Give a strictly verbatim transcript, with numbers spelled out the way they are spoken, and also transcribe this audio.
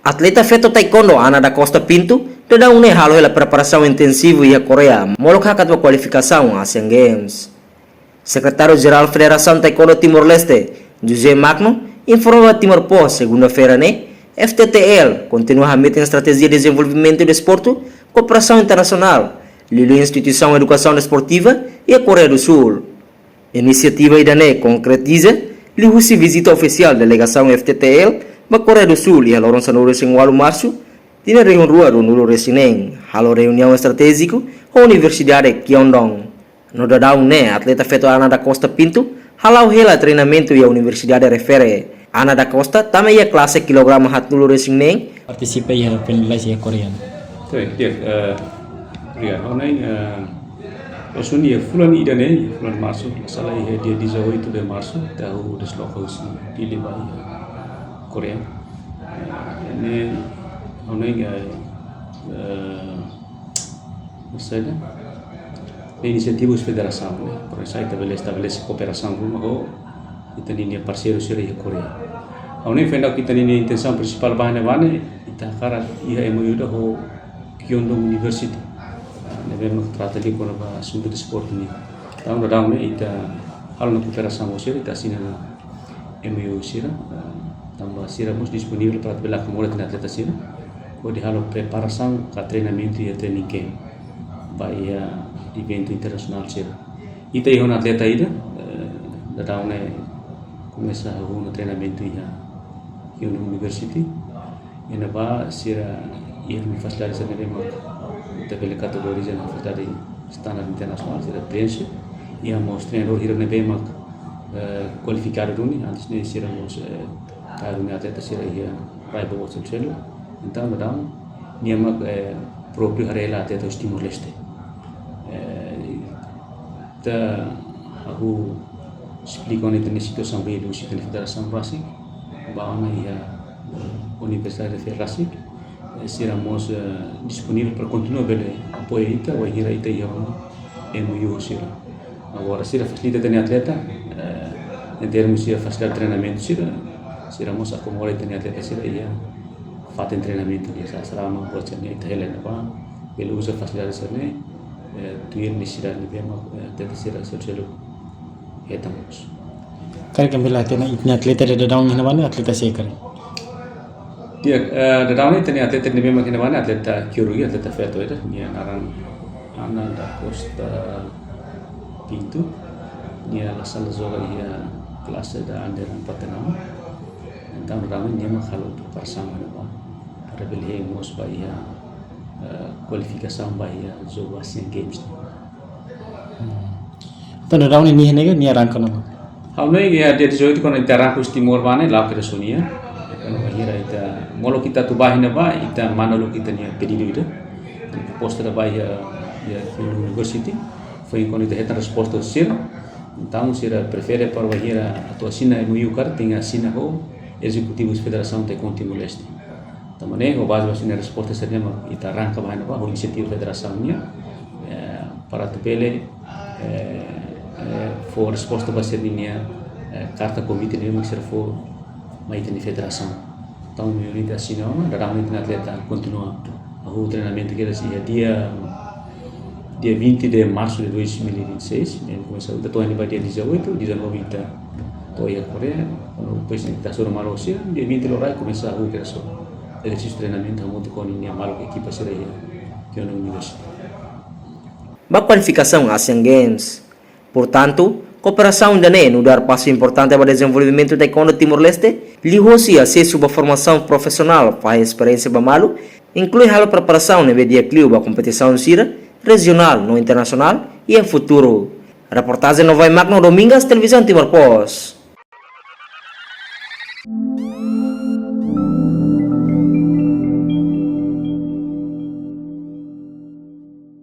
Atleta feto taekwondo Ana da Costa Pinto daudaun ne'e halo hela preparasaun intensivu iha Koreia, molok hakat ba kualifikasaun Asian Games. Sekretáriu Jerál Federasaun Taekwondo Timor-Leste, José Magno, informa ba Timor Post, segunda-feira ne'e, F T T L kontinua hametin estratéjia dezenvolvimentu desportu, kooperasaun internasionál, liuliu instituisaun edukasaun desportiva iha Koreia do Súl. Inisiativa ida-ne'e konkretiza liuhusi vizita ofisiál delegasaun F T T L ba Koreia do Súl iha loron sanulu-resin-ualu Marsu, tinan rihun rua ruanulu-resin-neen, halo reuniaun estratéjiku ho Universidade Kyongdong. No daudaun ne'e, atleta feto Ana da Costa Pinto hala'o hela treinamentu iha universidade refere. Ana da Costa tama iha klase kilograma haatnulu-resin-neen, partisipa iha finaliza iha Koreia. Oke, di'ak, eh, Ria, ha'u hanoin, eh, ohin iha fulan ida-ne'e, fulan Marsu, la sala iha dia dezoito de Março, ita hahú desloka husi Dili ba iha Koreia. Eh, ne'e, ha'u hanoin, eh, eh, Maksudnya, inisiativa husi federasaun, ne'e? Para ita bele estabelese kooperasaun ruma ho ita-nia parseiru sira iha Koreia. Ha'u hanoin foin daudauk ita-nia intensaun prinsipál ba ne'ebá ne'e, ita hakarak iha M O U ida ho Kyongdong University. Ne'ebé mak trata liu kona-ba asuntu desportu nian. Entaun daudaun ne'e ita halo ona kooperasaun ho sira, ita asina ona M O U sira, eh, tanba sira mós disponivel para atu bele akomoda ita-nia atleta sira hodi halo preparasaun ka treinamentu iha training camp ba iha eventu internasionál sira. Ita iha ona atleta ida, eh, daudaun ne'e komesa hahú ona treinamentu iha Kyongdong University. Iha ne'ebá sira iha fasilidade sira ne'ebé mak ita bele kategoriza ona fasilidade standar internasionál, sira preenxe. Iha mós treinadór hira ne'ebé mak, eh, kualifikadu duni, antes ne'e sira mós, eh, kaer duni atleta sira iha rai boot selu-seluk. Entaun daudaun nia mak, eh, própriu haree hela atleta husi Timor-Leste. Eh, ita hahú esplika ona ita-nia situasaun ba liuhusi ita-nia federasaun rasik, ba ona iha, eh, universidade refere rasik, eh, sira mós, eh, disponivel para kontinua bele apoia ita, wainhira ita iha ona M O U sira. Agora, sira fasilita ita-nia atleta, eh, em termos de fasilita treinamentu sira, sira mós akomoda ita-nia atleta sira iha fatin treinamentu nian, sá, sira mós buat sira-ne'e ita hela iha ne'ebá, bele uza fasilidade sira-ne'e, eh, tuir nesesidade ne'ebé mak, eh, atleta sira selu-seluk hetan mós. Karik ami bele hatene ita-nia atleta daudaun iha ne'ebá ne'e atleta sé karik? Di'ak, eh, daudaun ne'e ita-nia atleta ne'ebé mak iha ne'ebá ne'e atleta Kyorugi, atleta feto ida, nia naran Ana da Costa Pinto, nia la sala joga iha klase ida under empat enam. Entaun daudaun ne'e nia mak halo preparasaun ne'ebá para bele hein mós ba iha, eh, kualifikasaun ba iha jogu Asian Games. Hmm. Entaun daudaun ne'e nia ne'e nia arranka ona? Ha'u hanoin iha dia dezoito kuandu ita arranka husi Timor ba ne'e, la'o kedas ho nia. Kuandu bainhira ita molok ita atu ba iha ne'ebá, ita manda loke ita-nia pedidu ida. Proposta ida ba iha, iha University. Foin kuandu ita hetan resposta husi sira, entaun sira prefere para bainhira atu asina M O U karik tenke asina ho ezekutivu federasaun Taekwondo Timor-Leste. Tanba ne'e, ho baze ba sira-nia resposta sira-ne'e mak ita arranka ba iha ne'ebá ho inisiativa federasaun nian, eh, para atu bele, eh, eh, fó resposta ba sira-nia, eh, karta konvite ne'ebé mak sira fó mai ita-nia federasaun. Entaun, M O U ne'e ita asina ona, daudaun ne'e ita-nia atleta kontinua hahú treinamentu kedas iha dia, dia vinte de março de dois mil e vinte e seis, ne'e komesa ita to'o iha ne'ebá dia dezoito, dezanove ita to'o iha Koreia, kuandu depois ita hasoru malu ho sira, dia vinte loron rai komesa hahú kedas ho ezersísiu treinamentu hamutuk ho ninia maluk ekipa sira iha Kyongdong University. Ba kualifikasaun Asian Games. Portantu, kooperasaun ida-ne'e nu'udar pasu importante ba dezenvolvimentu taekwondo Timor-Leste, liuhosi asesu ba formasaun profisionál, fahe esperiénsia ba malu, inklui halo preparasaun ne'ebé di'ak liu ba kompetisaun sira, rejionál no internasionál, iha futuru. Reportajen Novai Magno Domingas, Televizaun Timor Post.